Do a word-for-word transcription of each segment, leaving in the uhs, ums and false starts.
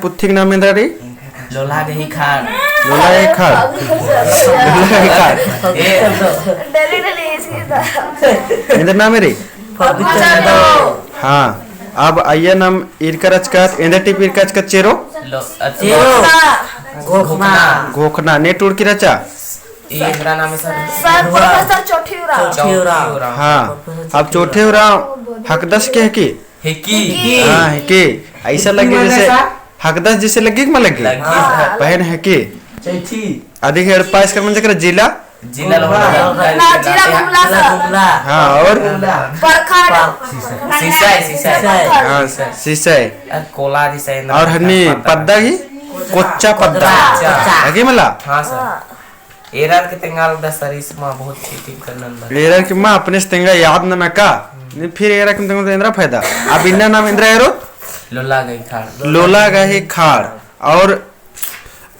पुथी गही नाम एन्दरा रई? लोला गही खाड़। लोला गही खाड़। लोला गही खाड़। ए। एन्दरा नाम रई? हाँ, अब अइय्या नाम ईरका रहचकत, एन्दरा टीप ईरका रहचकत चेरो? लो-, अथी। चेरो। घोखना। घोखना। घोखना। ने टूड़की रहचा? ई एन्दरा नाम है सर? सर, प्रोफेसर चोठी उराँव। चोठी उराँव। हाँ, प्रोफेसर अब चोठी उराँव। चोठी उराँव हकदस के हिकी? हिकी। हाँ, हिकी। अइसा लग्गी जैसे हकदस जैसे लग्गी कि मल लग्गी? लग्गी सर। पहें हिकी। चैथी। अदी गे एड़पा एसकर मंजा केरा जिला? जिला लोहरदगा। ना, जिला गुमला सर। हाँ, और? प्रखंड। सिसई, सिसई। हाँ, सिसई। अ, कोला सिसई, और हन्नी पद्दा। पद्दा ही? कोच्चा पद्दा। कोच्चा। है कि मला? हाँ सर। एरर के तेंगा लगदस सर, इस मा बहुत चीटिंग करना लगदस। एरर के मा अपने से तेंगा याद नना का? नहीं, फिर एरर के तेंगा तो एन्दरा फायदा। अब इन्ना नाम एन्दरा एरो? लोला गही खाड़। लोला गही खाड़। और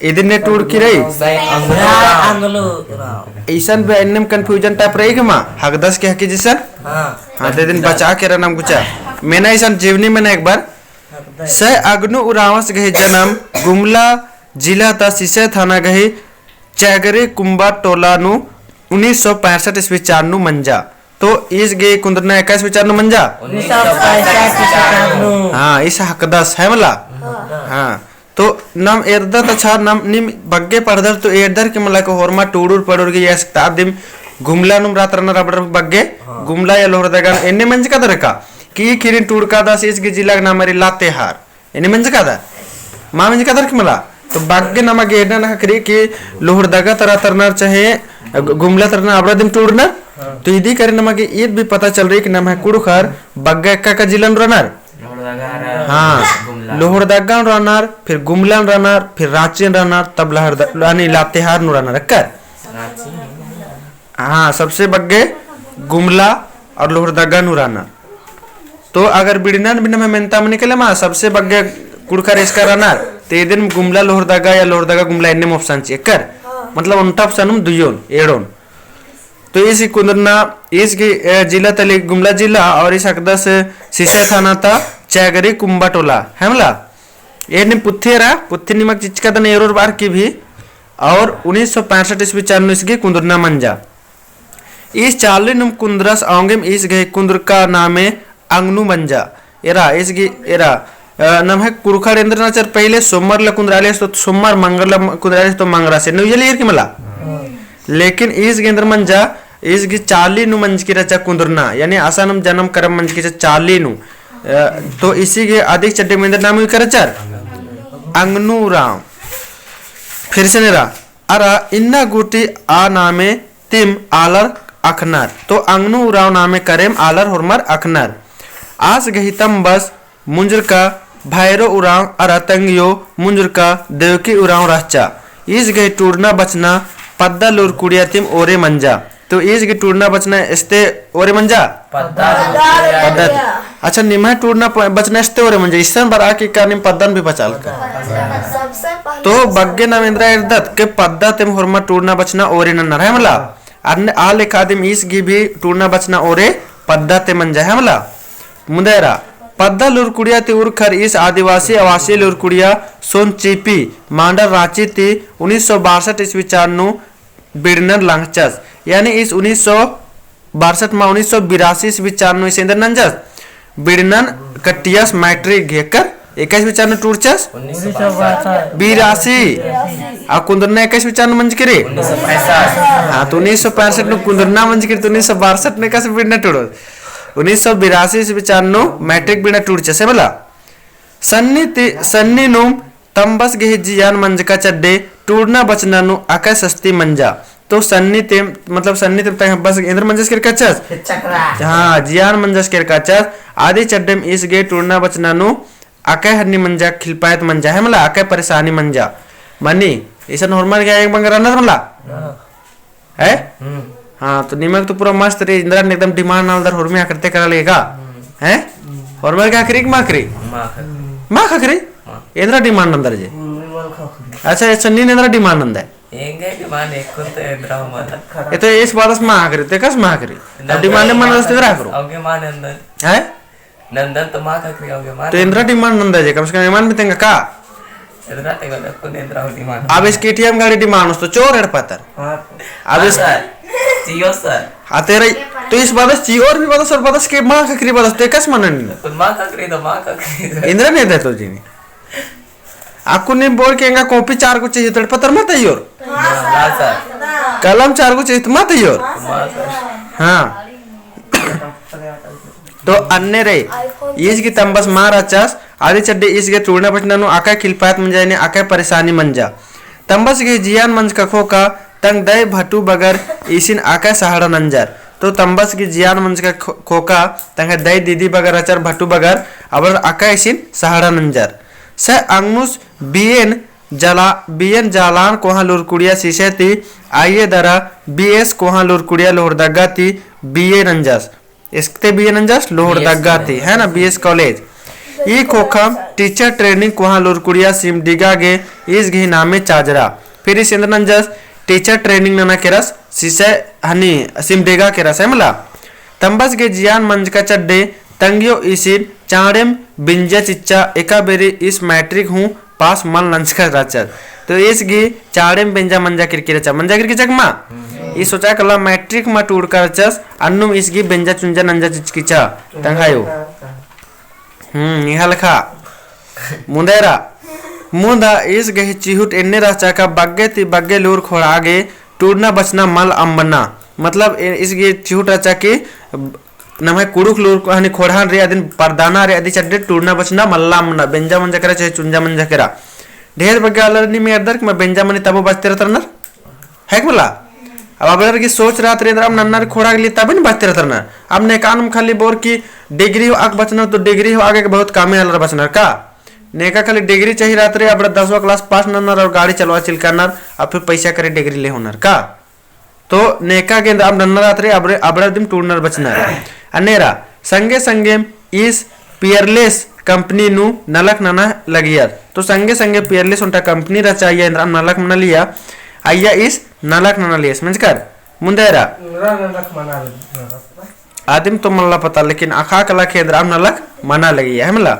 इदिन ने टूड़की रई? सर, अंगलू उराँव। अंगलू उराँव। इसन बे इन्नेम confusion type रई के मा? हकदस के हिकी जिसन? हाँ। हाँ, ते दिन बचा के रअना गुचा। मेना इसन जीवनी मेना एक बार। हकदस। सर अंगनू उराँवस गही जनम गुमला जिला ता सिसई थाना गही चैगरी कुम्बा टोला नू उन्नीस सौ पैंसठ ईस्वी चान नू मंजा। तो ईस गही कुन्दुरना एका ईस्वी चान नू मंजा? उन्नीस सौ पैंसठ ईस्वी चान नू। हाँ, ईस हकदस है मला? हाँ। हाँ। तो नाम एरदत अच्छा, नाम नीम बग्गे पढ़दर तो एरदर के मला के होरमा टूड़ुर पड़ुर गे या सकता दिम गुमला नुम रात रअनर अबड़र बग्गे, हाँ। गुमला या लोहरदगा एन्ने मंजकादर का? कि ई खीरिन टूड़कादस ईस गही जिला गही नाम रई लातेहार। एन्ने मंजकादर? मा मंजकादर के मला? तो बग्गे नमा गे एन्ने नखा करी कि लोहरदगा तरा तरनर चाहे गु-, गुमला तरनर अबड़ा दिम टूड़नर। हाँ। तो इदी करे नमा गे ईद भी पता चल रई कि नम्है कुँड़ुख़र बग्गे एका एका जिला नू रअनर। लोहरदगा अरा हाँ, गुमला। लोहरदगा नू रअनर, फिर गुमला नू रअनर, फिर राँची नू रअनर, तब लहरद-, यानी लातेहार नू रअनर, अक्कर? राँची। हाँ, सबसे बग्गे गुमला और लोहरदगा नू रअनर। तो अगर बिड़नन भी नम्है मेन्ता मनी के ले मा, सबसे बग्गे कुँड़ुख़र एसकर रअनर, ते इदिन गुमला लोहरदगा या लोहरदगा गुमला एन्नेम option चिआ, अक्कर? हाँ। मतलब ओन्टा option नू दुइयोन, एड़ोन। तो ईस गही कुन्दुरना, ईस गही, अ, जिला ता ले गुमला जिला और ईस हकदस सिसई थाना ता चैगरी कुम्बा टोला, है मला? एन्ने पुथी एरा, पुथी निमक चिचका दन एरोर बार की भी, और उन्नीस सौ पैंसठ ईस्वी चान नू ईस गही कुन्दुरना मंजा। ईस चाली नुम कुन्दुरस औंगेम ईस गही कुन्दुरका नामे अंगनू मंजा। एरा, ईस गही, एरा, अ, नम्है कुँड़ुख़र एन्देर नंजर पहिले सोमर ला कुन्दुरालियस तो सोमर, मंगर ला कुन्दुरालियस तो मंगरासे। एन्ने उइयालियर के मला? हाँ। लेकिन ईस गही एन्देर मंजा, ईस गही चाली नू मंजकी रहचा कुन्दुरना, यानी असन नू जनम करम मंजकी रहचा चाली नू। अ, तो ईस गही अदिक चड्डे में एन्देर नाम उइकर रहचर? अंगनू उराँव। फिर से एरा, अरा इन्ना गूटी आ नामे तिम आलर अख़नर। तो अंगनू उराँव नामे करेम आलर होरमर अख़नर। आस गही तम्बस मुंजरका भैरो उराँव अरा तंगियो मुंजरका देवकी उराँव रहचा। ईस गही टूड़ना बचना पद्दा लूर कुड़िया तिम ओरे मंजा। तो ईस गही टूड़ना बचना एस्ते ओरे मंजा? पद्दा। पद्दा। अच्छा, निम्है टूड़ना प-, बचना एस्ते ओरे मंजा? इसन बरआ की का नीम पद्दन भी बचालका? तो बग्गे नाम एन्देरा एरदत के पद्दा तेम होरमा टूड़ना बचना ओरे नन्नर, है मला? अन्ने आ लेखा दिम ईस गही भी टूड़ना बचना ओरे पद्दा ते मंजा, है मला? मुन्देरा, पद्दा लूर कुड़िया ती उरखर ईस आदिवासी आवासीय लूर कुड़िया सोनचिपी मांडर राँची ती उन्नीस सौ बासठ ईस्वी चान नू बिड़नन लांघचस। यानी ईस उन्नीस सौ बासठ मा उन्नीस सौ बिरासी ईस्वी चान नू ईस एन्देर नंजस। बिड़नन कटियस मैट्रिक घेकर एका ईस्वी चान नू टूड़चस? उन्नीस सौ बासठ। बिरासी। आ कुन्दुरना एका ईस्वी चान नू मंजकी रई? उन्नीस सौ पैंसठ। हाँ, तो उन्नीस सौ पैंसठ नू कुन्दुरना मंजकी रई, तो उन्नीस सौ बासठ नू एकासे बिड़ना टूड़ो। उन्नीस सौ बिरासी ईस्वी चान नू मैट्रिक बिड़ना टूड़चस, है मला? सन्नी ती, सन्नी नुम तम्बस गही जियान मंजका चड्डे टूड़ना बचना नू अकय सस्ती मंजा। तो सन्नी तेम, मतलब सन्नी तेम तम्बस एन्देर मंजस केरका रहचस? चकरा। हाँ, जियान मंजस केरका रहचस। आदि चड्डेम ईस गही टूड़ना बचना नू अकय हन्नी मंजा, खिलपायत मंजा, है मला? अकय परेशानी मंजा। मनी, इसन होरमर गे एक बंग रअनर मला? हाँ। है? हम्म। हाँ, तो निमक तो पूरा मस्त रई, एन्देरा एकदम demand नलदर होरमी आकृति करा लेगा। हम्म। हैं? होरमर गे आखिरी के मा आखिरी? मा आखिरी। मा आखिरी? मा। एन्देरा demand नलदर जे। हम्म, मा आखिरी। अच्छा, अच्छा, नीन एन्देरा demand नलदय? एंगे demand एक कुन तो एन्देरा हो माता। ए तो इस बात से मा आखिरी, ते कस मा आखिरी? अब demand नलदस ते एन्देरा करो। अवगे मा नंदन। हैं? नंदन तो मा आखिरी अवगे मा। तो एन्देरा demand नलदय जे, कम से कम एमन भी तेंगा का? एदरा ते गलत को नेंद्रा होती मान। अब इस KTM गाड़ी demand उस तो चोर एड़पा तर। हाँ। अब इस हाँ, सर। जियो, सर। हाँ, तेरा तो इस बात चिओर भी बदस और बदस के माँ ककरी बदस ते कस मनन। तो माँ ककरी तो, माँ ककरी तो। इंद्रा ने दे तो जीनी। अक्कु नीम बोर के एंगा कॉपी चार गो चाहिए, तो एड़पा तर मत अइयोर। हाँ, सर। कलम चार गो चाहिए, तो मत अइयोर। हाँ, सर। हाँ। तो अन्ने रई, ईस गही तम्बस मा रहचस, अदी चड्डे ईस गही टूड़ना बचना नू अकय किलपायत मंजा ने अकय परेशानी मंजा। तम्बस गही जियान मंजका ख़ोख़ा तंग दई भटू बगर ईसिन अकय सहारा नंजर। तो तम्बस गही जियान मंजका ख़ो-, ख़ोख़ा तंग दई दीदी बगर रहचर भटू बगर अबड़र अकय ईसिन सहारा नंजर। से अंगनुस बियेन जला-, बियेन जालान कोहाँ लूरकुड़िया सिसय ती आइये दरा BS कोहाँ लूरकुड़िया लोहरदगा ती BA नंजस। इसते BA नंजस लोहरदगा ती, है ना, BS college। ई ख़ोख़ा teacher training कोहाँ लूरकुड़िया सिमडिगा गे ईस गही नामे चाजरा। फिर ईस एन्देर नंजस teacher training नना केरस सिसय हनी सिमडिगा केरस है मला। तम्बस गही जियान मंजका चड्डे तंग्यो ईसिन चाँड़ेम बिंजा चिच्चा एका बेरी ईस matric हूँ पास मल नंजका रहचस। तो ईस गही चाँड़ेम बिंजा मंजा केरकी रहचा, मंजा केरकी चकमा। ईस सोचा कला matric मा टूड़का रहचस, अन्नुम ईस गही बिंजा चुंजा नंजा चिचकी चा, तंग्यो। हम्म, इहा लखा। मुन्देरा। मुन्दा ईस गही चिहुट एन्ने रहचा का बग्गे ती बग्गे लूर ख़ोंड़हा गे टूड़ना बचना मल अम्बना। मतलब, ए-, ईस गही चिहुट रहचा कि नम्है कुँड़ुख़ लूर हनी ख़ोंड़हा रई, अदिन परदाना रई, अदी चड्डे टूड़ना बचना मल्ला अम्बना, बिंजा मंजा केरा चाहे चुंजा मंजा केरा। ढेर बग्गे आलर नीम एरदर कि मा बिंजा मनी तबो बचते रहतर नर। है कि मला? अब अबड़र गही सोच रहत रई एन्देर अम्म नन्नर ख़ोंड़हा गे लिए तबे नी बचते रहतर नर। अब नेकानुम खाली बोर कि degree होअक बचनर तो degree होअक बहुत कमे आलर बचनर का। नेका खाली degree चाही रहत रई, अबड़र दसवाँ class pass नन्नर और गाड़ी चलवा चिलका नर, अब फिर पैसा करे degree ले होनर का। तो नेका गे एन्देर अम्म नन्नर रहत रई, अबड़र, अबड़र दिम टूड़नर बचनर। अन्नेरा, संगे संगे ईस Peerless company नू नलख नना लगियर। तो संगे संगे Peerless ओन्टा company रहचा, अइया एन्देर अम्म नलख मना लिया, अइया ईस नलख नना लियस, मंजकर? मुन्देरा। नलख मना लगियर। आदिम तो मल्ला पता, लेकिन अख़ा कला कि एन्देर अम्म नलख मना लगिया, है मला?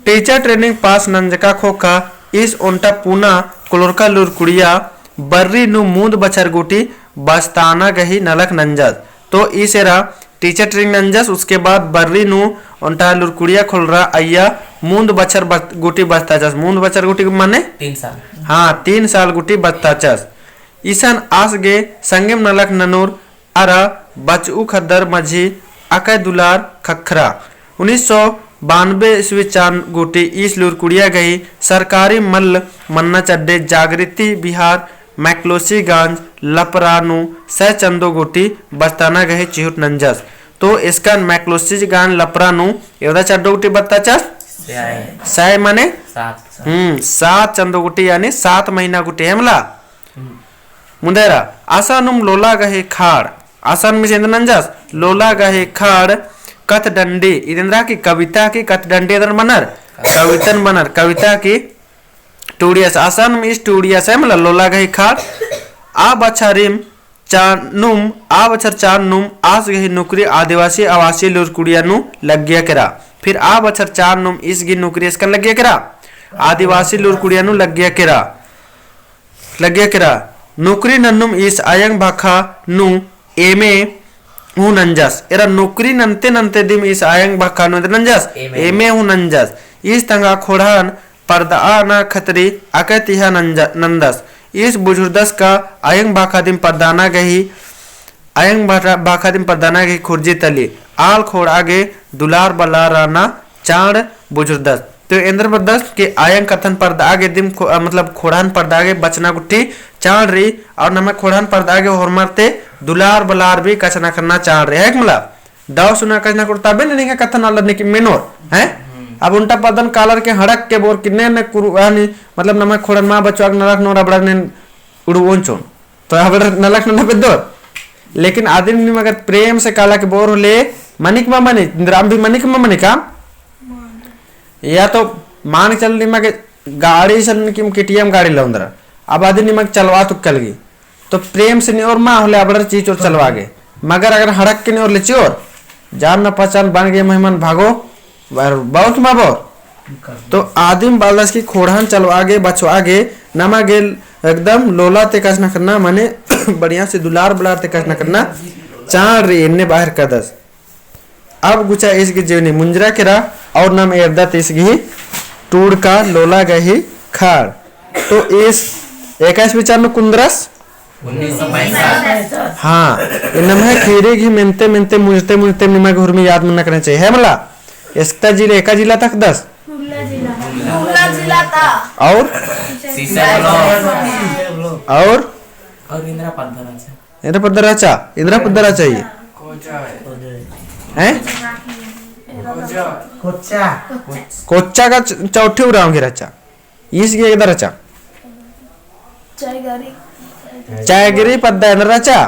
Teacher training pass नंजका ख़ोख़ा ईस ओन्टा पुना कोलोरका लूरकुड़िया बर्री नू मूंद बछर गूटी बस्ताना गही नलख नंजस। तो ईस एरा teacher training नंजस, उसके बाद बर्री नू ओन्टा लूरकुड़िया ख़ोलरा अइया मूंद बछर बत-, गूटी बस्ताचस। मूंद बछर गूटी माने? तीन साल। हाँ, तीन साल गूटी बस्ताचस। इसन आस गे संगेम नलख ननोर अरा बचऊ ख़द्दर मझी अकय दुलार ख़क्खरा। उन्नीस सौ बानबे ईस्वी चान गूटी ईस लूरकुड़िया गही सरकारी मल्ल मन्ना चड्डे जागृति बिहार मैक्लोसी गांज लपरा नू सय चंदो गूटी बस्ताना गही चिहुट नंजस। तो एसकन मैक्लोसी गांज लपरा नू एवदा चड्डो गूटी बस्ताचस? सय। सय माने? सात। हम्म, सात चंदो गूटी यानी सात महीना गूटी है मला? हम्म। मुन्देरा, असानुम लोला गही खाड़, असानुम इस एन्देर नंजस, लोला गही खाड़, कथडंडी, इद एन्देरा की कविता की कथडंडी एन्देर मनर, कवितन मनर, कविता की टूड़ियस, असानुम ईस टूड़ियस है मला लोला गही खाड़, आ बछरिम चानुम, आ बछर चानुम आस गही नुकरी आदिवासी आवासीय लूरकुड़िया नू लग्गिया केरा। फिर आ बछर चानुम ईस गही नुकरी एसकन लग्गिया केरा, आदिवासी लूरकुड़िया नू लग्गिया केरा। लग्गिया केरा। नुकरी नन्नुम ईस अयंग भाखा नू एमे हूँ नंजस। एरा नुकरी नन्ते नन्ते दिम ईस अयंग भाखा नू एन्देर नंजस? एमे। एमे हूँ नंजस। ईस तंगआ ख़ोंड़हन परदआना खतरी अकय तिहा नंज-, नंदस। ईस बुझुरदस का अयंग भाखा दिम परदआना गही अयंग भाखा, भाखा दिम परदआना गही खुर्जी तली आल ख़ोंड़हा गे दुलार बलारना चाड़ बुझुरदस। तो एन्देर बरदस कि अयंग कत्थन परदआ गे दिम खो-, अ, मतलब ख़ोंड़हन परदआ गे बचना गुट्ठी चाड़ रई, और नम्है ख़ोंड़हन परदआ गे होरमर ती दुलार बलार भी कछनखरना चाड़ रई, है कि मला? दव सुना कछनखरओर तबे ने निंग्है कत्थन आलर निकि मेनोर, हैं? हम्म। अब ओन्टा परदन कालर के हड़क के बोर किन्ने ने कुरु-, यानी, मतलब नम्है ख़ोंड़हन मा बचआ गे नलख ननोर अबड़ा ने उड़ुओन चोन। तो अबड़र नलख नना बेद्दोर। लेकिन आदिम नीम अगर प्रेम से काला के बोर होले, मनिक मा मनी, इन्द्राम भी मनिक मा मनी काम? या तो मान चल निमा के गाड़ी सन किम KTM गाड़ी लौंदरा। अब आदिम निमा के चलवा तुक्कल गी। तो प्रेम से निओर मा होले अबड़र चीचोर चलवा गे। मगर अगर हड़क के निओर ले चिओर, जान न पहचान बन गे मेहमान भागो, बर-, बहुत मा बोर। तो आदिम बालस की खोड़हन चलवा गे, बछवा गे, नमा गे एकदम लोला ते कछनखरना, मने बढ़िया से दुलार बलार ते कछनखरना चाड़ रई, एन्ने बाहर कदस। अब गुचा ईस गही जीवनी मुंजरा केरा और नम एरदत ईस गही टूड़का लोला गही खाड़। तो ईस एकाईस विचार नू कुन्दरस? उन्नीस सौ पैंसठ। हाँ, इन्नम है खीरी गही मेनते, मेनते, मुंजते, मुंजते निमा गही हुरमी याद मन्ना करना चाहिए, है मला? एसकता जिला, एका जिला तक दस? हुरला जिला। हुरला जिला ता। और? सीसर ब्लॉक। और? और इंदिरा पद्दा रहचा। इंदिरा पद्दा रहचा? इंदिरा पद्दा रहचा ही। हैं? कोच्चा। कोच्चा का च-, चौठी उराँव गही रहचा। ईस गही एकदा रहचा। चायगरी। चायगरी पद्दा एन्देर रहचा?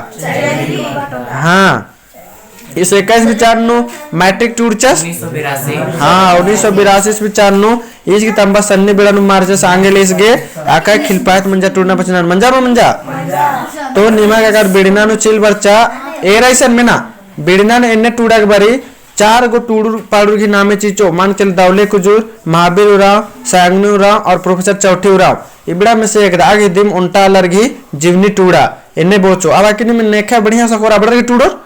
हाँ। ईस एकाईस विचार नू मैट्रिक टूड़चस? उन्नीस सौ बिरासी। हाँ, उन्नीस सौ बिरासी विचार नू ईस गही तम्बा सन्नी बेड़ा नू मारचस आंगे ले ईस गे, आका खिलपायत मंजा टूड़ना बचना मंजा मा मंजा? तो निमा गे अगर बिड़ना नू चिल बरचा, एरा इसन मेना, बिड़ना नू एन्ने टूड़ा गे बारी, चार गो टूड़ुर पाड़ुर गही नामे चिचो, मान के दौले कुजूर, महावीर उराँव, सैंगनी उराँव और प्रोफेसर चौठी उराँव। इबड़ा में से एकदा गे दिम ओन्टा आलर गही जीवनी टूड़ा, एन्ने बोचो। अब आकिन में नेखा बढ़िया से अखोर अबड़र गही टूड़ोर,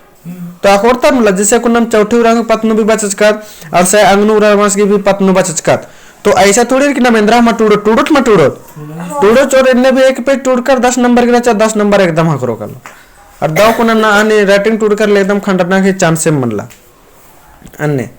तो अखोर तब मतलब जैसे कुन्नम चौठी उराँव गही पत्त नू भी बचचकत, और सैंगनी उराँव गही भी पत्त नू बचचकत। तो ऐसा थोड़ी कि नम एन्देरा मा टूड़ो, टूड़ो मा टूड़ो। टूड़ो चोर एन्ने भी एक page टूड़कर दस नंबर गही रहचा, दस नंबर एकदम ख़क्खरो कालो। और दव कुन्ना ना आनी writing टूड़कर ले एकदम खंडना गही chance मनला। अन्ने।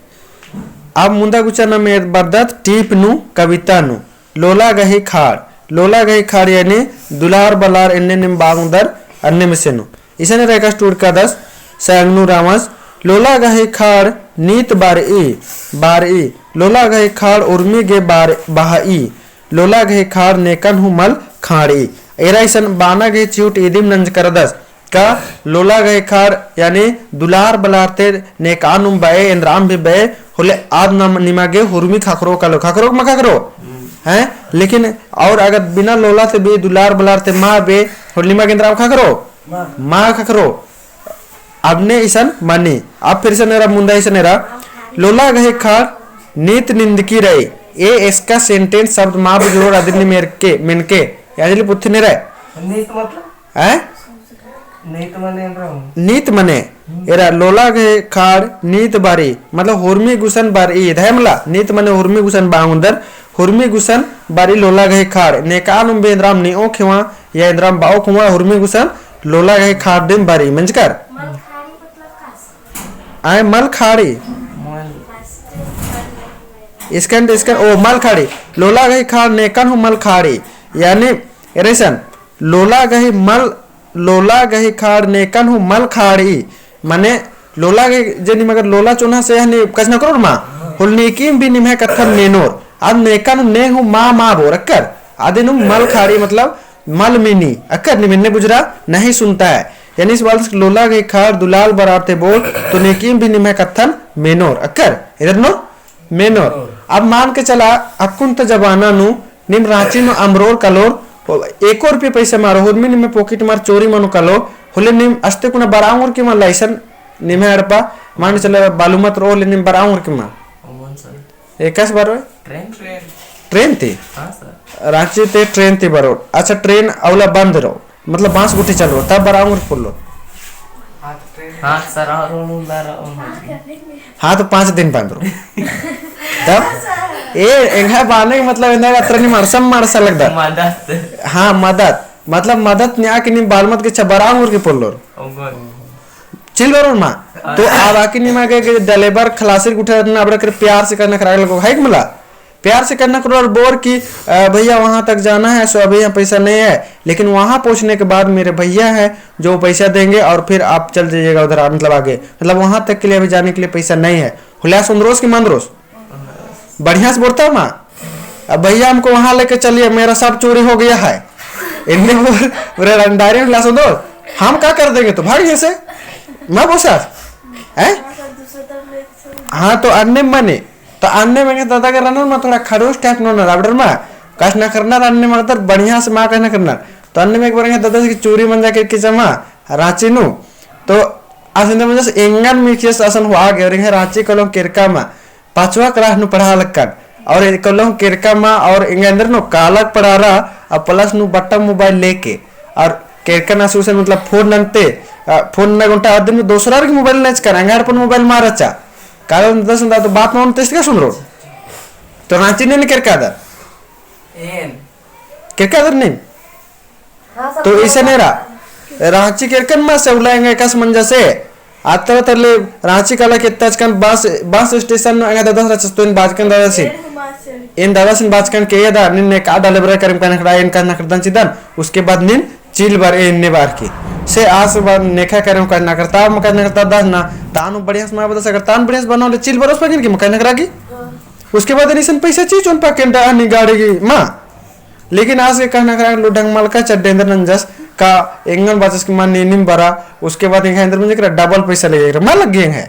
अब मुन्दा गुचा नम एरदत टीप नू, कविता नू, लोला गही खाड़, लोला गही खाड़ यानी दुलार बलार एन्ने निम बांगदर अन्ने में से नू। इसन एरा एकासे टूड़कादस, सैंगनी उराँवस, लोला गही खाड़ नीत बारई, बारई, लोला गही खाड़ उर्मी गे बार-, बहई, लोला गही खाड़ नेकन हूँ मल खाड़ई। एरा इसन बाना गही चिहुट इदिम नंजकरदस, का लोला गही खाड़ यानी दुलार बलार ते नेकानुम बए, एन्द्राम भी बए, होले आद नम निमा गे हुरमी ख़क्खरो कालो, ख़क्खरो मा ख़क्खरो? हम्म। हैं? लेकिन और अगर बिना लोला ते भी दुलार बलार ते मा बए, होले निमा गे एन्द्राम ख़क्खरो? मा। मा ख़क्खरो। अबने इसन मनी, अब फिर इसन एरा मुन्दा इसन एरा, लोला गही खाड़ नीत निंदकी रई, ए एसका sentence शब्द मा बुझुरोर अदिन मेरके, मेनके, याजली पुथी ने रई। नीत मतलब? हैं? नीत मने एन्द्रा हूँ। नीत मने, हम्म। एरा लोला गही खाड़ नीत बारी, मतलब हुरमी गुसन बारी, धैमला, नीत मने हुरमी गुसन बांगुदर, हुरमी गुसन बारी लोला गही खाड़, नेकानुम बे एन्द्राम निओ खेवा, या एन्द्राम बाओ खेवा, हुरमी गुसन लोला गही खाड़ दिम बारी, मंजकर? मल खाड़ी मतलब का? आय मल खाड़ी। मल। इसकन, इसकन, ओ मल खाड़ी। लोला गही खाड़ नेकन हूँ मल खाड़ी। यानी, एरा इसन, लोला गही मल, लोला गही खाड़ नेकन हूँ मल खाड़ी। माने, लोला गही, जे निम अगर लोला चोन्हा से हनी कछनखरोर मा, होले नेकिम भी निम्है कत्थन मेनोर। आद नेकन ने हूँ मा, मा बोर अक्कर। आदिनुम मल खाड़ी मतलब, मल मिनी, अक्कर निम एन्ने बुझरा नहीं सुनता है। यानी इस बात से लोला गही खाड़ दुलार बलार ते बोर, तो नेकिम भी निम्है कत्थन मेनोर, अक्कर, एन्देर नू मेनोर। अब मान के चला, अक्कुन ता जमाना नू, निम राँची नू अम्बरोर कालोर, एको रुपया पैसा मा रओ, हुरमी निम्है pocket मार चोरी मनो कालो, होले निम अस्ते कुना बरआ ओंगोर की मला इसन निम्है एड़पा, मान के चला बालू मत रओ, होले निम बरआ ओंगोर की मा। एकासे बरओ? Train। Train ती? हाँ sir। राँची ते train ती बरओ। अच्छा, train अउला बंद रओ, मतलब बाँस गुट्ठी चल रओ, तब बरआ ओंगोर पोल्लोर। हाँ sir, और उन उन बार उन हाँ, तो पाँच दिन बंद रओ। तब ए एंग्है बाने मतलब एन्देर अतरा निम अड़सा मा अड़सा लगदर। मदत। हाँ, मदत। मतलब मदत नेआ के निम बालू मत गेच्छा, बरआ ओंगोर की पोल्लोर। चिल बरओर मा। तो अब आकी निमा गे, गे डलेबर खलासिर गुट्ठा रअदन, अबड़ा केरा प्यार से कछनखरआ लगो, है कि मला? प्यार से कछनखरोर बोर की, अ, भैया वहाँ तक जाना है, सो अभी यहाँ पैसा नहीं है, लेकिन वहाँ पहुँचने के बाद मेरे भैया हैं जो पैसा देंगे और फिर आप चल जाइएगा उधर, मतलब आगे, मतलब वहाँ तक के लिए अभी जाने के लिए पैसा नहीं है। होले आस ओन्दरोस की मल ओन्दरोस? बढ़िया से बोलता ना, अब भैया हमको वहाँ लेके चलिए, मेरा सब चोरी हो गया है। एन्ने बोर, बोर रंडारी में लासो दो, हम क्या कर देंगे तो भाग यहाँ से, मल बोलसर, हैं? हाँ, तो अन्ने मने, तो अन्ने में दादा के रअनर मा थोड़ा खड़ूस type नू रअनर, अबड़र मा कछनखरनर अन्ने मा, अगर बढ़िया से मा कछनखरनर, तो अन्ने में एक बार दादा से चोरी मंजा केरकी चा मा, राँची नू, तो आस एन्देर मंजस एंगन मिखियस असन होआ गे, और एंग्है राँची कालो केरका मा, पाँचवा class नू पढ़आ लक्कन। और एकलम केरका मा और एंगा एन्देर नू कालक पड़ारा, और plus नू बट्टा mobile लेके, और केरकन आस गुसन मतलब phone नन्ते, अ, phone नन्ना घंटा आदिन में दोसरा गे mobile नंजकन, एंगा एड़पन mobile मा रहचा। काला दस नंदा तो बात नोन तेस्ते का सुनरो। तो राँची नीन केरकादर? एन। केरकादर नीन? हाँ, सब तो ऐसे नहीं रहा। राँची केरकन मा से उला एंगा एकासे मंजा से। अतरा तले राँची काला केत्ताचकन bus, bus station नू एंगा ददस रहचस तो एन बाचकन ददसिन। एन ददसिन बाचकन के ये दा, नीन नेका delivery करेम कछनखरआ, एन कछनखरदन चिदन, उसके बाद नीन चिल बर एन्ने बार की। से आस बार नेखा करेम कछनखरता, मल कछनखरता दस ना, तान बढ़िया से मा बदस अगर तान बढ़िया से बनाओ ले चिल बरोस पाकेन की मल कछनखरआ की। हाँ। उसके बाद एन इसन पैसा चिच्चोन पाकेन दा नी गाड़ी की मा। लेकिन आस गे कछनखरआ लूट ढंग मल का चड्डे एन्देर नंजस का एंगन बाचस की मा नीनिम बरा, उसके बाद एंगा एन्देर मंजा केरा double पैसा लगे केरा, मा लग्गी एंगा।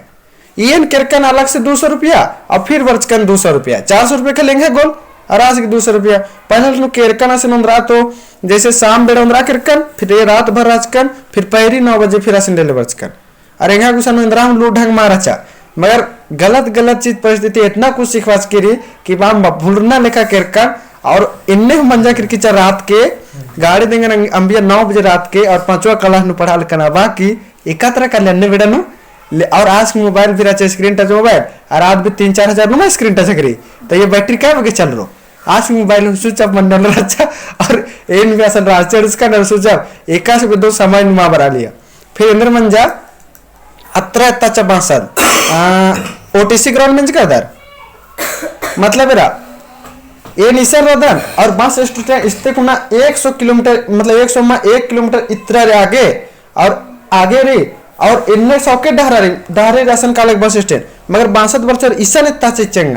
एन केरकन अलग से दो सौ रुपया, और फिर बरचकन दो सौ रुपया, चार सौ रुपया का लेंगे गोल, और आस गे दो सौ रुपया। पहले नू केरकन आसिन ओन्द्रा तो, जैसे शाम बेड़ा ओन्द्रा केरकन, फिर ये रात भर रहचकन, फिर पैरी नौ बजे फिर आसिन डेले बरचकन। अरे एंगा गुसन एन्देर हूँ लूट ढंग मा रहचा। मगर गलत गलत चीज परिस्थिति इतना कुछ सिखवाचकी रई कि बा भुलरना लेखा केरकन और एन्ने हूँ मंजा केरकी चा रात के गाड़ी देंगन अम्बिया नौ बजे रात के और पाँचवा class नू पढ़ालकन अबा की एका तरा का ले अन्ने बेड़ा नू ले, और आस गे mobile भी रहचा screen touch mobile और आद भी तीन चार हजार नू मा screen touch हकरी। तो ये battery का बगे चलरो? आस गे mobile switch off मन्ना रहचा और एन भी असन रहचा उसका ना switch off एकासे भी दो समय नू मा बरआ लिया। फिर एन्देर मंजा अतरा एत्ता चा बाँसद, आ, OTC ground मंजकादर। मतलब एरा, एन इसन रअदन और bus station इस्ते कुना एक सौ किलोमीटर, मतलब एक सौ मा एक किलोमीटर इतरा रई आगे, और आगे रई, और एन्ने सौ के डहरा रई, डहरे रई असन कालक bus stand, मगर बाँसद बरचर इसन एत्ता चा चिच्चकन।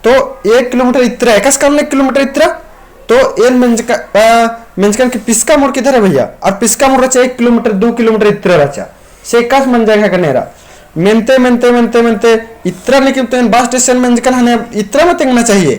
तो एक किलोमीटर इतरा, एकासे कालक एक किलोमीटर इतरा, तो एन मेंजका-, अ, मेंजकन कि पिस्का मोड़ किधर है भैया? और पिस्का मोड़ रहचा एक किलोमीटर, दो किलोमीटर इतरा रहचा। से एकासे मंजा एंगा कछनखरआ। मेनते, मेनते, मेनते, मेनते, इतरा लेकिन तो एन bus station मेंजकन हने इतरा मा तेंगना चाहिए।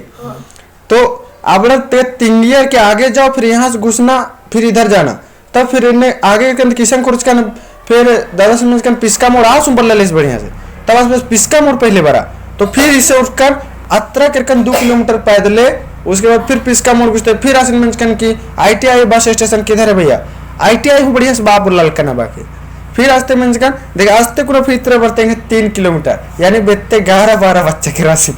तो अबड़ा ते तिंगियर के आगे जाओ, फिर यहाँ से घुसना, फिर इधर जाना। तब फिर एन्ने आगे कन किसन खोजकन, फिर ददसिन मेंजकन पिस्का मोड़ आस हूँ बल्ला लेस बढ़िया से। तब आस बस पिस्का मोड़ पहले बरआ। तो फिर इसे उठकन अतरा केरकन दो किलोमीटर पैदले, उसके बाद फिर पिस्का मोड़ घुसते, फिर आसिन मेंजकन कि ITI bus station किधर है भैया? ITI हूँ बढ़िया से बा बोलालकन अबा की। फिर आस्ते मेंजकन, देख, आस्ते कुना फिर इतरा बरते हैं तीन किलोमीटर, यानी बेत्ते ग्यारह बारह बच्चा के रासी।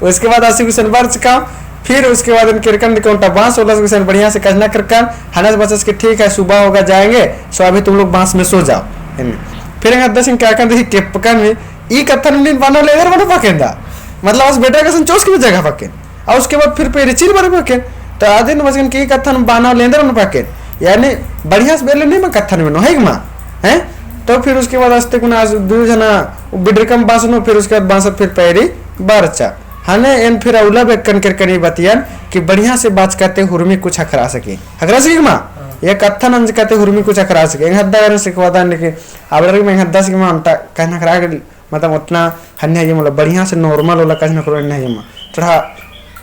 उसके बाद आसी गुसन बरचकम, फिर उसके बाद एन केरकन कि ओन्टा बाँस ओलस गुसन बढ़िया से कछनखरकन, हनस बचस कि ठीक है, सुबह होगा जाएंगे, सो अभी तुम लोग बाँस में सो जाओ। एन्ने। फिर एंगा ददसिन काकन देखी केप्पकन में, ई कत्थन नीन बना ले, एन्देर बना पाकेन दा। मतलब, आस बेटा कसन चोस के जगह पाकेन। और उसके बाद फिर पैरी चिल बरे पाकेन। तो आदिन बचकन कि ई कत्थन बना ले, एन्देर बना पाकेन। यानी, बढ़िया से बेले नहीं मैं कत्थन में नो, है कि माँ? हैं? तो फिर उसके बाद आस्ते कुना आस दू जना बिडरकम बाँस नू, फिर उसके बाद बाँस फिर पैरी बरचा। हने एन फिर अउला बेक्कन केरकन ई बतियन कि बढ़िया से बाचकाते हुरमी कुछ हखरा सकी। हखरा सकी कि माँ? हाँ। ये कत्थन अंजकाते हुरमी कुछ हखरा सकी। एंग हद्दा करन सिखवादन, लेकिन अबड़र में एंग हद्दा से कि माँ ओन्टा कछनखरआ के, मतलब, ओतना हन्ने है ये, मतलब, बढ़िया से normal ओला कछनखरओ हन्ने है ये माँ। थोड़ा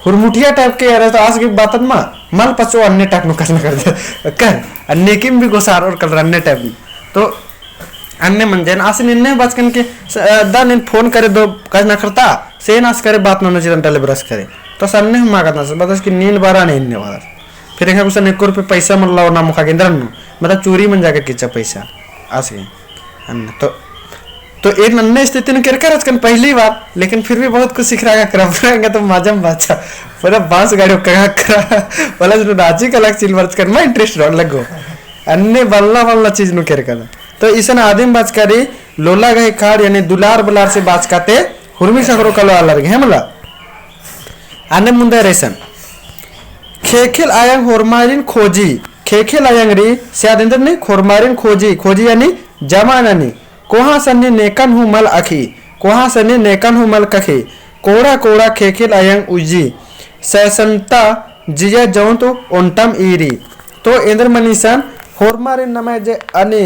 हुरमुठिया type के यार, तो आस गे बातन माँ, मल पचो अन्ने type नू कछनखरदर। कर, अन्ने किम भी गोसार और कलर अन्ने type नू। तो अन्ने मंजन, आसिन एन्ने बचकन कि, स-, अ, दा नीन phone करे दो, कछनखरता, से नास करे बात ननो चिदन टले बरस करे। तो आस अन्ने हूँ मागत ना, बतस कि नीन बरा ने एन्ने बरस। फिर एंगा गुसन एको रुपये पैसा मल्ला ओना मुखा केंद्रन नू, मतलब चोरी मंजा के किच्चा पैसा। आस गे। अन्ने तो, तो एन अन्ने स्थिति नू केरका रहचकन पहली बार, लेकिन फिर भी बहुत कुछ सिखरआ का करब। एंगा तो मजम बाचा। पूरा बाँस गाड़ी ओक्का का करा। वाला जो राँची कालक चिल बरचकन मा interest रओ लग्गो। अन्ने बल्ला बल्ला चीज नू केरका ना। तो इसन आदिम बाचका रई, लोला गही खाड़ यानी दुलार बलार से बाचकाते हुरमी ख़क्खरो कालो आलर गे, है मला? अन्ने मुन्दा रई इसन। ख़ेख़ेल आयंग होरमारिन खोजी। ख़ेख़ेल आयंग रई, से आद एन्देर ने, होरमारिन खोजी, खोजी यानी जमा ननी। कोहाँ सन्नी नेकन हूँ मल अख़ी, कोहाँ सन्नी नेकन हूँ मल कख़ी। कोड़ा कोड़ा ख़ेख़ेल आयंग उज्जी, सैसनता जिया जौंत ओन्टम ईरी। तो एन्देर मनी इसन होरमारिन नम्है जे अन्ने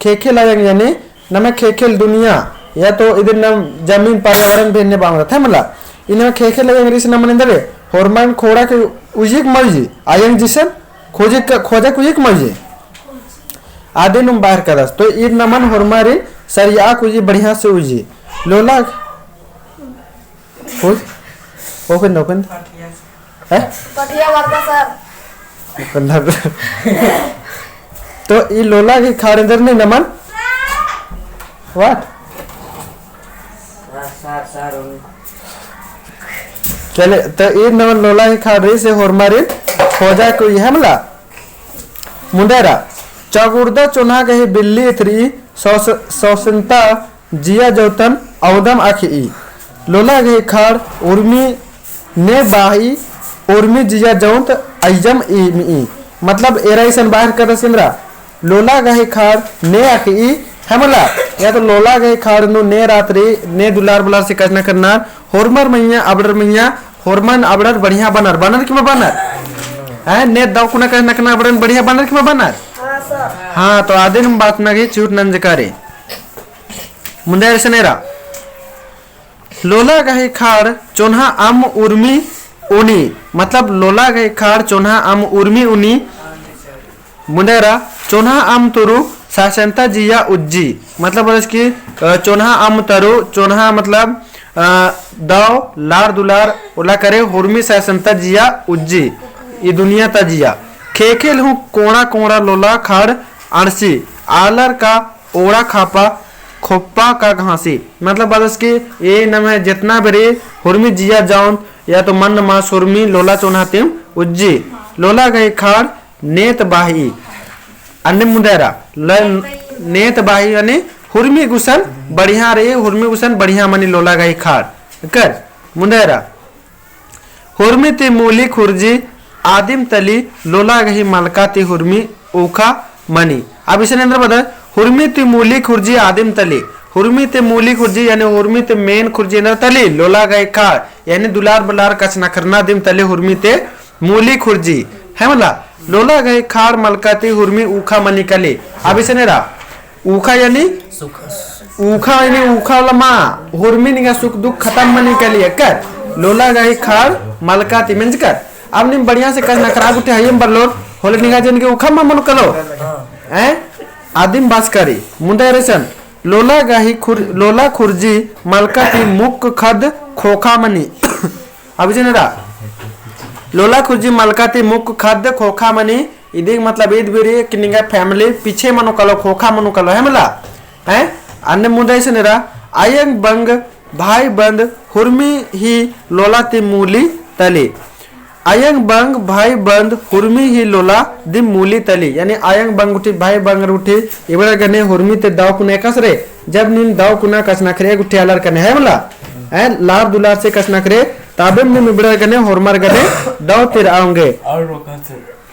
ख़ेख़ेल आयंग यानी नम्है ख़ेख़ेल दुनिया, या तो इदिन नम जमीन पर्यावरण भी एन्ने बांगरत है मला। ई नम्है ख़ेख़ेल आयंग रई इसन नमन एन्देर होरमारिन खोड़ा के उज्जिक मल उज्जी, आयंग जिसन खोजिक, खोजक उज्जिक मल उज्जी। आदिन हूँ बाहर करस। तो ईर नमन होरमारिन सरियाक उज्जी बढ़िया से उज्जी। लोला खोज। ओपन, ओपन। हैं? पठिया बरका सर। ओपन। तो ई लोला गही खाड़ एन्देर नहीं नमन? What? सर, सर, सर, उन- चले, तो ई नमन लोला गही खाड़ रई से होरमारिन खोजा कोई है मला? मुन्देरा, चगुर्दा चोन्हा गही बिल्ली इथरी सौस-, सौसन्ता जिया जौतन औदम अख़ई। लोला गही खाड़ उर्मी ने बाही, उर्मी जिया जौत अइयम इमई। मतलब एरा इसन बाहर कर सिंद्रा। लोला गही खाड़ ने अख़ई है मला। या तो लोला गही खाड़ नू ने रात रई, ने दुलार बुलार से कछनखरनर, होरमर मइय्याँ, अबड़र मइय्याँ, होरमन अबड़र बढ़िया बनर, बनर कि मा बनर? हैं, ने दव कुना कछनखरनर अबड़न बढ़िया बनर कि मा बनर? हाँ, सर। हाँ, तो आदिन बाचना गही चिहुट नंजका रई। मुन्देरा इसन एरा। लोला गही खाड़ चोन्हा अम्म उर्मी उनी, मतलब लोला गही खाड़ चोन्हा अम्म उर्मी उनी। मुन्देरा, चोन्हा अम्म तुरु सौसन्ता जिया उज्जी, मतलब बरस कि, अ, चोन्हा अम्म तुरु, चोन्हा मतलब, अ, दव लार दुलार ओला करे हुर्मी सौसन्ता जिया उज्जी, ई दुनिया ता जिया। ख़ेख़ेल हूँ कोंड़ा कोंड़ा लोला खाड़ अंड़सी, आलर का ओड़ा खापा, खोप्पा का घासी। मतलब बरस कि ए नम्है जेतना बेरी हुर्मी जिया जौन या तो मन्न मास हुर्मी लोला चोन्हा तिम उज्जी। लोला गही खाड़ नेत बाही। अन्ने मुन्देरा, ल-, नेत बाही यानी हुर्मी गुसन बढ़िया रई, हुर्मी गुसन बढ़िया मनी लोला गही खाड़। कर, मुन्देरा। हुर्मी ती मूली खुर्जी आदिम तली, लोला गही मलका ती हुर्मी ऊखा मनी। अब इसन एन्देर बअदर, हुर्मी ती मूली खुर्जी आदिम तली। हुर्मी ती मूली खुर्जी, यानी हुर्मी ती मेन खुर्जी एन्देर तली, लोला गही खाड़, यानी दुलार बलार कछनखरना दिम तली हुर्मी ती मूली खुर्जी। है मला, लोला गही खाड़ मलका ती हुर्मी ऊखा मनी कली। अब इसन एरा, ऊखा यानी? ऊखा यानी ऊखा लमा, हुर्मी निंगा सुख दुख खतम मनी कली, एकर लोला गही खाड़ मलका ती मेंजकर। अब नीम बढ़िया से कछनखरआ गुट्ठी हइयम बरलोर, होले निंगा जिनगी ऊखा मा मनो कलो। हैं? आदिम बाचका रई, मुन्देरा इसन, लोला गही खुर-, लोला खुर्जी मलका ती मुक्क खद्द खोखा मनी। अब इसन एरा, लोला खुर्जी मलका ती मुक्क खद्द खोखा मनी, इदी मतलब ईद बेरी कि निंगा family पीछे मनो कलो, खोखा मनो कलो, है मला? हैं? अन्ने मुन्देरा इसन एरा, अयंग बंग भाई बंद हुर्मी ही लोला ती मूली तली। अयंग बंग भाई बंद हुर्मी ही लोला दी मूली तली। यानी अयंग बंग गुट्ठी, भाई बंग गुट्ठी, इबड़ा गने हुर्मी ती दव कुना एकासे रई, जब नीम दव कुना कछनखरआ गुट्ठी आलर कने, है मला? हैं, लार दुलार से कछनखरआ, तबेम नीम इबड़ा गने होरमर गने दव तिरआ ओंगे।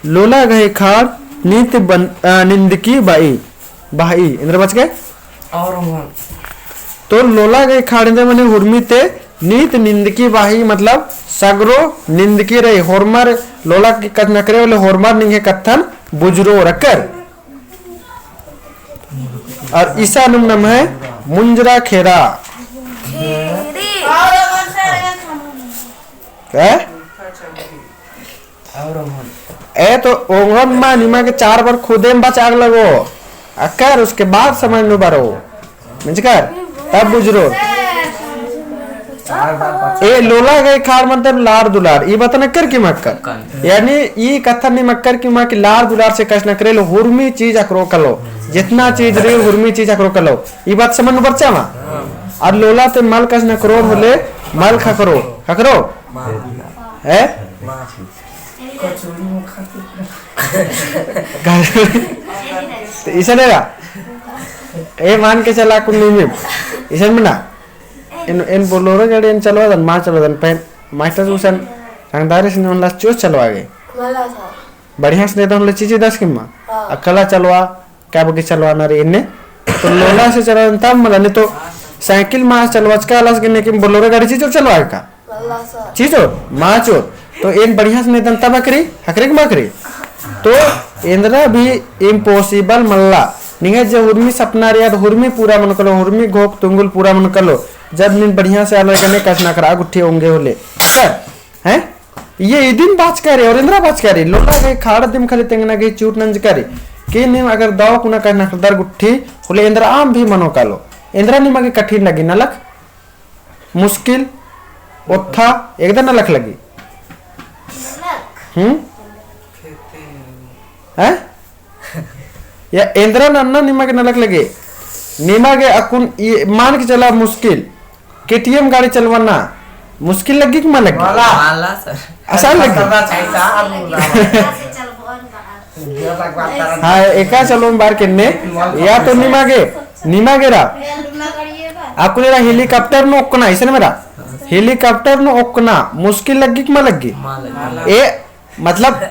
लोला गही खाड़ नीत बन-, अ, निंदकी बाई, बाई, एन्देर बाचका? और हम। तो लोला गही खाड़ एन्देर मनी हुर्मी ती नीत निंदकी बाई, मतलब सगरो निंदकी रई, होरमर लोला गही कछनखरआ होले होरमर निंग्है कत्थन बुझरो रकर। और इसानुम नम्है मुंजरा खेरा। हैं? ए तो ओंगोन मा निमा गे चार बार खुदेम बचाग लगो, अकर उसके बाद समझ नू बरो। मेंजकर, तब बुझरो। ए लोला गही खाड़ मतलब लार दुलार, ई बतन अकर की मक्कर। यानी ई कत्थन नीम अकर की मा कि लार दुलार से कछनखरआ होले हुर्मी चीज अकरो कलो। जेतना चीज रई हुर्मी चीज अकरो कलो। ई बात समझ नू बरचा मा? और लोला ती मल कछनखरओर होले मल खकरो। खकरो? हैं? तो इसन एरा। ए मान के चला कुन नीम। इसन मना। एन, एन Bolero गाड़ी एन चलवादन, मा चलवादन, पहन मास्टर गुसन रंगदारी से नोन लास चोस चलवागे। मला था। बढ़िया से नेदन होले चीची दस किम्मा। हाँ। अकला चलवा, का बगी चलवाना रई एन्ने। तो लोला से चलवादन तब मला, नहीं तो साइकिल मा चलवाचका आलस गे, लेकिन Bolero गाड़ी चीचो चलवागे का? चीचो, मा चो। तो एन बढ़िया से नेदन तब अकरी, अकरी के मा अकरी। तो एन्दरा भी impossible मल्ला। निंग्है जे हुर्मी सपना रई, आद हुर्मी पूरा मनो कलो, हुर्मी घोख तुंगुल पूरा मनो कलो। जब नीन बढ़िया से आलर गने कछनखरआ गुट्ठी ओंगे होले। कर, हैं? ये इदिन बाचका रई, और एन्दरा बाचका रई। लोला गही खाड़ दिम खाली तेंगना गही चूट नंजका रई। कि नीम अगर दव कुना कछनखरदर गुट्ठी होले एन्दरा आम भी मनो कलो। एन्दरा निमा गे कठिन लगी नलख। मुश्किल, ओत्था एकदम नलख लग्गी। हम्म? हैं? या एन्दरा नन्ना निमा गे नलख लग्गी। निमा गे अक्कुन ई मान के चला मुश्किल। केटीएम गाड़ी चलवना मुश्किल लग्गी कि मा लग्गी? मला। मला सर। आसान लग्गी? करना चाहिए था, अब हाँ, एका चलोम बार केन्ने, या तो निमा गे, निमा गे रा। अक्कुन एरा helicopter नू ओक्कना, इसन मेरा। Helicopter नू ओक्कना मुश्किल लग्गी कि मा लग्गी? मा लग्गी। ए, मतलब,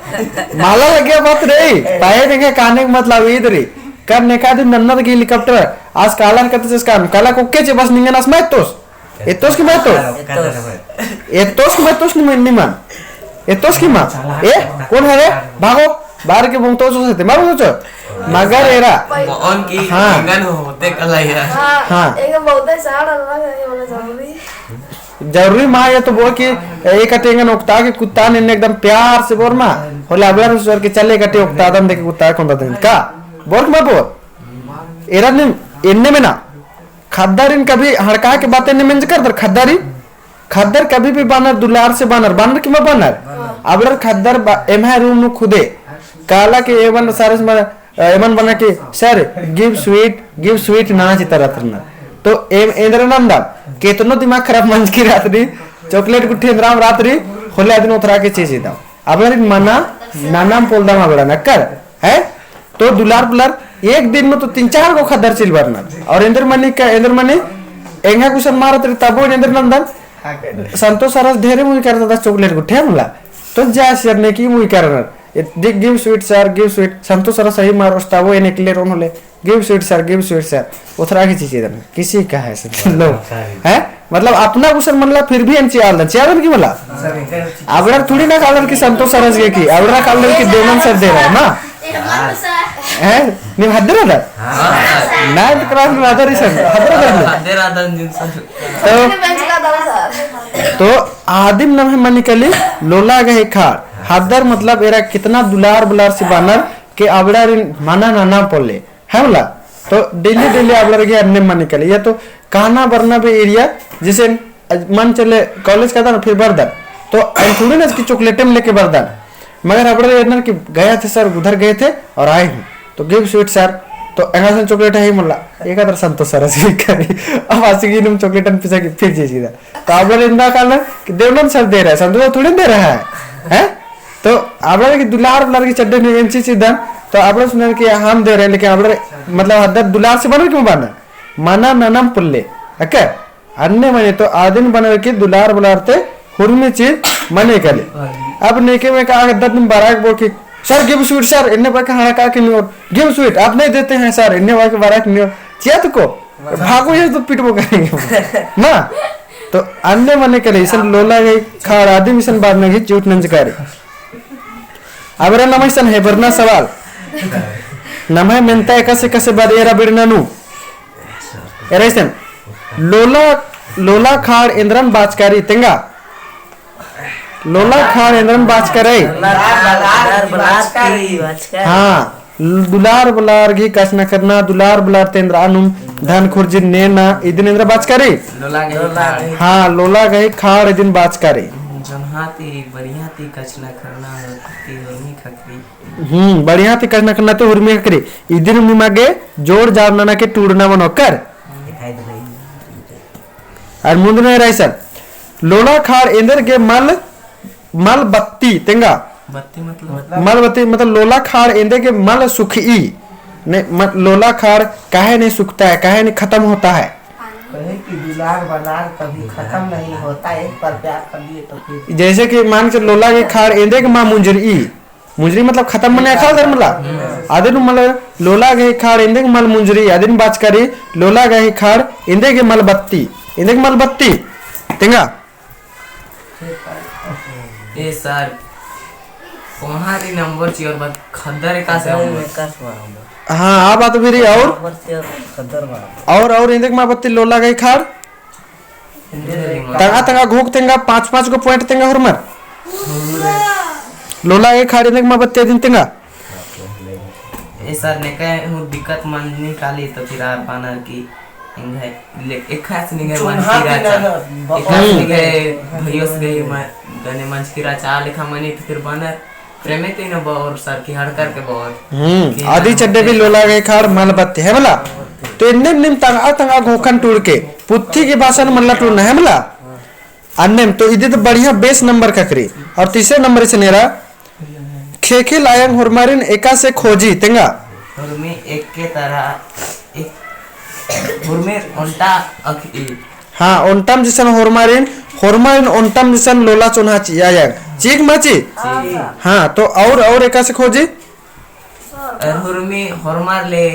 मला लग्गी बात रई, पाए देंगे कहने का मतलब ईद रई। कर नेका दिन नन्ना लग्गी helicopter, आस काला कत्ते चेस काम, काला कोक्के चे बस निंगन आस मा एत्तोस। एत्तोस कि मा एत्तोस? एत्तोस। एत्तोस कि मा एत्तोस निमन, निमन? एत्तोस कि मा? ए, कौन है रे? भागो, बार के बोंगतो चो से, मा बोंगतो चो? मगर एरा। बओन की हाँ। निंगन होते कला यार। हाँ। हाँ। एक बहुत ही साड़ अलग है, ये वाला जरूरी। जरूरी मा ये तो बोर कि एक अटेंगन ओक्ता के कुत्ता ने एकदम प्यार से बोर मा। होले अबड़ा सर के चले कटे ओक्ता दम देखे कुत्ता कौन दा दिन का? बोर कि मा बोर? एरा ने एन्ने में ना। खद्दरिन कभी हड़का के बातें ने मेंज कर दर खद्दरी। खद्दर कभी भी बानर दुलार से बानर, बानर कि मा बानर? अबड़र खद्दर बा-, एम्है room नू खुदे। काला के एमन सारे से मा-, एमन बना के, "Sir, give sweet, give sweet," ना चिता रहत रहना। तो एम-, एन्दरा नंदा, केतनो दिमाग खराब मंजकी रहत रई, chocolate गुट्ठी एन्दरा रहत रई, होले अदिन ओथरा के चीज इदा। अबड़र मना, ननम पोल्लदम अबड़न, अक्कर, हैं? तो दुलार पुलार एक दिन में तो तीन चार गो खद्दर चिल बरनर। और एन्दर मनी का, एन्दर मनी एंगा कुसन मारत रई तबो एन्दर नंदन। संतोष सरस ढेरे मुई करता था chocolate गुट्ठी हमला। तो जा सियर ने की मुई करनर। ए, दे, give sweet sir, give sweet। संतोष सरस सही मारोस तबो एन एकले रोन होले। Give sweet sir, give sweet sir। ओथरा की चीज इदन। किसी का है से? लो। हैं? मतलब अपना कुसन मनला फिर भी एन चिआलदन। चिआलदन कि मला? अबड़ा थोड़ी ना कालर कि संतोष सरस गे की। अबड़ा कालर कि देवनंद सर दे रहा है ना? हैं? नीम हद्दर अदर? Ninth class में अदर इसन। हद्दर अदर ना? हद्दर अदर जिन सर। तो, तो आदिम नम्है मनी कली लोला गही खाड़। हद्दर मतलब एरा कितना दुलार बुलार से बानर के अबड़ारिन मना नना पोल्ले। है मला? तो daily daily अबड़र गे अन्ने मनी कली। या तो कहना बरना भी area, जैसे मन चले college का था ना, फिर बरदन। तो अन थोड़ी ना कि chocolate में लेके बरदन। मगर अबड़र एरनर कि गया थे sir, उधर गए थे और आए हूँ। तो give sweet sir। तो एंगा सन chocolate है मला। एक अदर संतोष sir ऐसे करी। अब आसिक इनुम chocolate अन पिसा कि फिर जे सीधा। तो अबड़र एन्दा कालर कि देवनंद sir दे रहा है, संतोष थोड़ी दे रहा है। हैं? तो अबड़र की दुलार बुलार की चड्डे निवेंची चिदन, तो अबड़र सुनर कि हम दे रहे हैं, लेकिन अबड़र मतलब हद्दर दुलार से बनर कि मा बनर? मना ननम पुल्ले। अक्कर? अन्ने मने तो आदिन बनर की दुलार बुलार ते हुरमी चीज मने कली। अब नेके में का हद्दर दिन बराक बोल कि, "Sir, give sweet, sir," इन्ने बा के हड़का के नियोर, "Give sweet, आप नहीं देते हैं, sir," इन्ने बा के बराक नियोर। चिया तो को? भागो, ये तो पिटबो करेंगे। ना? तो अन्ने मने कली, इसन लोला गही खाड़ आदिम इसन बात नगी झूठ नंजकारी। अबड़ा नम्है इसन हेबरना सवाल। नम्है मेन्ता एकासे एकासे बाद एरा बिड़ना नू। एरा इसन। लोला, लोला खाड़ एन्दरन बाचकारी तेंगा। लोला खाड़ एन्दरन बाचकारी। दुलार बुलार की बाचकारी। हाँ, दुलार बुलार गही कछनखरना, दुलार बुलार ते एन्दरा नुम धन खुर्जी नेना, इदिन एन्दरा बाचकारी। लोला गही खाड़। हाँ, लोला गही खाड़ इदिन बाचकारी। जोन्हा ती बढ़िया ती कछनखरना, ती हुरमी खखरी। हम्म, बढ़िया ती कछनखरना ती हुरमी खखरी। इदिन निमा गे जोड़ जाड़ नना के टूड़ना मनो कर। अउर मुन्दना एरा इसन। लोला खाड़ एन्देर गे मल, मल बत्ती तेंगा। बत्ती मतलब? मल बत्ती मतलब लोला खाड़ एन्देर गे मल सुखई। ने, म-, लोला खाड़ काहे नहीं सूखता है, काहे नहीं खत्म होता है? कहे कि दुलार बलार कभी खत्म नहीं होता, एक बार प्यार कर लिए तो फिर। जैसे कि मान के लोला गही खाड़ एन्देर गे मल मुंजरई। मुंजरी मतलब खत्म मने अख़ालदर मला। अदिन मला लोला गही खाड़ एन्देर गे मल मुंजरी, अदिन बाचकारी लोला गही खाड़ एन्देर गे मल बत्ती, एन्देर गे मल बत्ती। तेंगा? ए सर, कोहाँ री नंबर ची और बात खद्दर एकासे नंबर। हाँ, आ बात भी रई और? नंबर ची और खद्दर बा। और, और एन्देर गे मल बत्ती लोला गही खाड़? तंगआ तंगआ घोख तेंगा, पाँच पाँच गो point तेंगा होरमर। लोला गही खाड़ एन्देर गे मल बत्ती अदिन तेंगा। ए सर, नेका हूँ दिक्कत मंजनी काली तो फिर आर बानर की एंग्है, ले, एकासे निंग्है चुन्हा मंजकी राचा। एकासे निंग्है भइयोस गही म-, गने मंजकी राचा, आ लेखा मनी फिर बअनर। प्रेमे ती न बओर सर की हड़कर के बओर। हम्म, आदि चड्डे भी लोला गही खाड़ मल बत्ती, है मला? तो एन्नेम नीम तंगआ तंगआ घोखन टूड़के, पुत्थी की भासन मल्ला टूड़ना, है मला? अन्नेम तो इदी तो बढ़िया बेस नंबर ख़क्खरी। और तीसरे नंबर इसन एरा, ख़ेख़ेल आयंग होरमारिन एकासे खोजी तेंगा। होरमी एके तरा, एक, होरमी ओन्टा अख़-, ई। हाँ, ओन्टम जिसन होरमारिन, होरमारिन ओन्टम जिसन लोला चोन्हा ची-, आयंग। चीख़ मा ची? चीख़। हाँ, तो और, और एकासे खोजी? अर होरमी, होरमार ले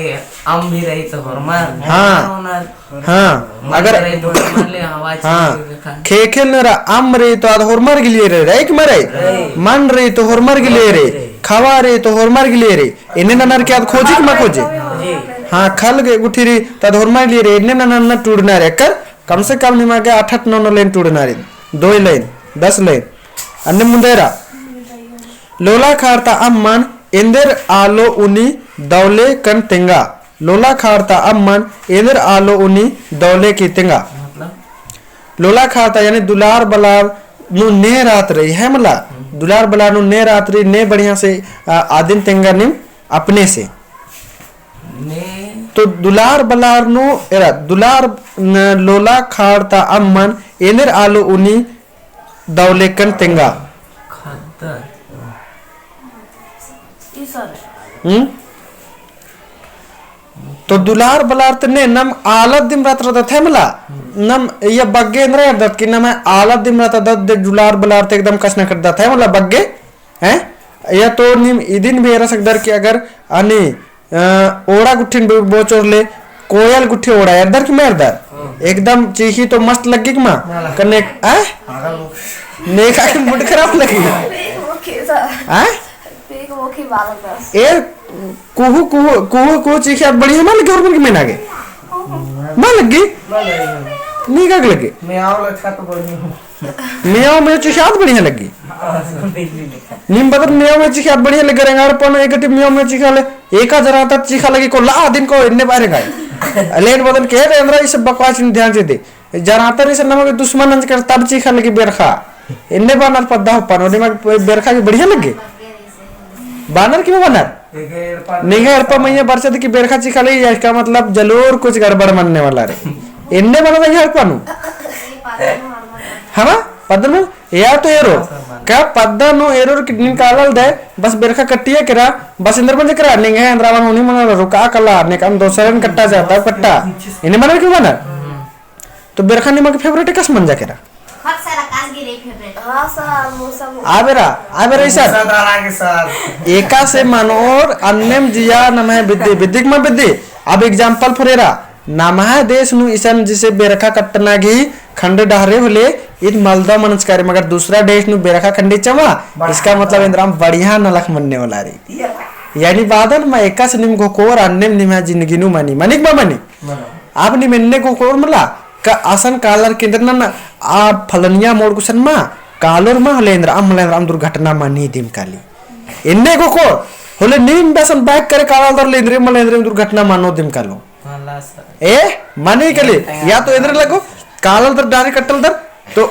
अम्म भी रई तो होरमार, हाँ। होरमार ओनर। हाँ, मन्न अगर रई तो होरमार ले हवा हाँ, चीज रखा। ख़ेख़ेल नू एरा अम्म रई तो आद होरमार गे लिए रई, रई कि मा रई? रई। मन्न रई तो होरमार गे लिए रई, रई। खवा रई तो होरमार गे लिए रई। एन्ने ननर की आद खोजी कि मा खोजी? जी। हाँ, खल गे गुट्ठी रई तो आद होरमार गे लिए रई, एन्ने ननर ना टूड़ना रई। एकर कम से कम निमा गे आठ आठ नौ नौ लाइन टूड़ना रई, दो लाइन, दस लाइन। अन्ने मुन्देरा। लोला खाड़ता अम्मन एन्देर आलो उनी दौले कन तेंगा। लोला खाड़ता अम्मन एन्देर आलो उनी दौले की तेंगा। मतलब? लोला खाड़ता यानी दुलार बलार नू ने रात रई, है मला? हम्म। दुलार बलार नू ने रात रई, ने बढ़िया से, आ, आदिन तेंगा नीम अपने से। ने तो दुलार बलार नू एरा, दुलार न-, लोला खाड़ता अम्मन एन्देर आलो उनी दौले कन तेंगा। खद्दर। ई सर। हम्म? तो दुलार बलार ते ने नम आलत दिम रात रअदत है मला। हम्म। नम या बग्गे एन्दरा एरदत कि नम्है आलत दिम रात रअदत दे दुलार बलार ते एकदम कछनखरदत है मला बग्गे, हैं? या तो नीम इदिन भी एरा सकदर कि अगर अनि अ, ओड़ा गुट्ठिन बो-, बोचोर ले, कोयल गुट्ठी ओड़ा, एरदर कि मा एरदर? हाँ। एकदम चीखी तो मस्त लग्गी कि मा? ना लग्गी। कन्ने, आ? पागल हो। नेका के mood खराब लग्गी। पेक मोखे सा। आ? पेक मोखे बालक दास। ए, कुहू, कुहू, कुहू, कुहू चीखी आद बढ़िया मा लग्गी होरमन की मेना गे? मा लग्गी? मा लग्गी। नेका के लग्गी? म्याऊ लच्छा तो बढ़िया हो। म्याऊ म्याऊ चीखी आद बढ़िया लग्गी। नीम बअदर म्याऊ म्याऊ चीखी आद बढ़िया लग्गी, एंग्है एड़पा नू एक गट्टी म्याऊ म्याऊ चीखा ले, एका जरा ता चीखा लग्गी को ला दिन को एन्ने बाहर गए। लेन बअदन के रे एन्दरा इसे बकवास नी ध्यान से दे। जरा ता इसे नमक दुश्मन अंज कर तब चीखा लग्गी बेरखा। एन्ने बानर पद्दा हो पानो, दिमाग बेरखा की बढ़िया लग्गी। बानर की बानर? निंग्है एड़पा मइय्याँ बरचत की बेरखा चीखा लग्गी, या इसका मतलब जरूर कुछ गड़बड़ मन्ने वाला रई। एन्ने बअदन निंग्है एड़पा नू। हमा? पद्दा नू? या तो एरो। का पद्दा नू एरोर की नीन कालल दे, बस बेरखा कट्टिया केरा, बस एन्दर मंजा केरा, निंग्है एन्दरा मन उनी मन रुका कला, नेकन दोसरन कट्टा जाता कट्टा। एन्ने मनर की मनर? तो बेरखा निमा के favourite एकासे मंजा केरा? हर साल आकाश गिरे favourite। हाँ सर, मौसम। आ बेरा, आ बेरा ई सर। मौसम दाना के सर। एकासे मनोर अन्नेम जिया नम्है बिद्दी, बिद्दी की मा बिद्दी। अब example for एरा, नम्है देश नू इसन जैसे बेरखा कट्टना गही खंड डहरे होले, ईद मलदव मनचका रई, मगर दूसरा देश नू बेरखा खंडी चमा, बढ़िया। इसका मतलब एन्दरा बढ़िया नलख मन्ने वाला रई। या। यानी बअदन मा एकासे नीम घोखोर अन्नेम निम्है जिंदगी नू मनी, मनी कि मा मनी? मनो। अब नीम एन्ने घोखोर मला, का असन कालर की एन्दरा ना, आ फलनिया मोड़ गुसन मा, कालोर मा होले एन्दरा, अम होले एन्दरा, अम दुर्घटना मनी दिम काली। एन्ने घोखोर, होले नीम बेसन bike करे कालर दर ले एन्दरे मला एन्दरे दुर्घटना मनो दिम कालो। हाँ, ला सर। ए, मनी काली, या तो एन्दरे लगो, कालर दर डारी कट्टल दर, तो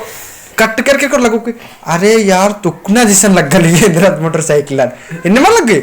कट करके कर लगो कि, अरे यार, तुकना जैसन लग्गा लगी एन्दरा motorcycle। एन्ने मा लग्गी?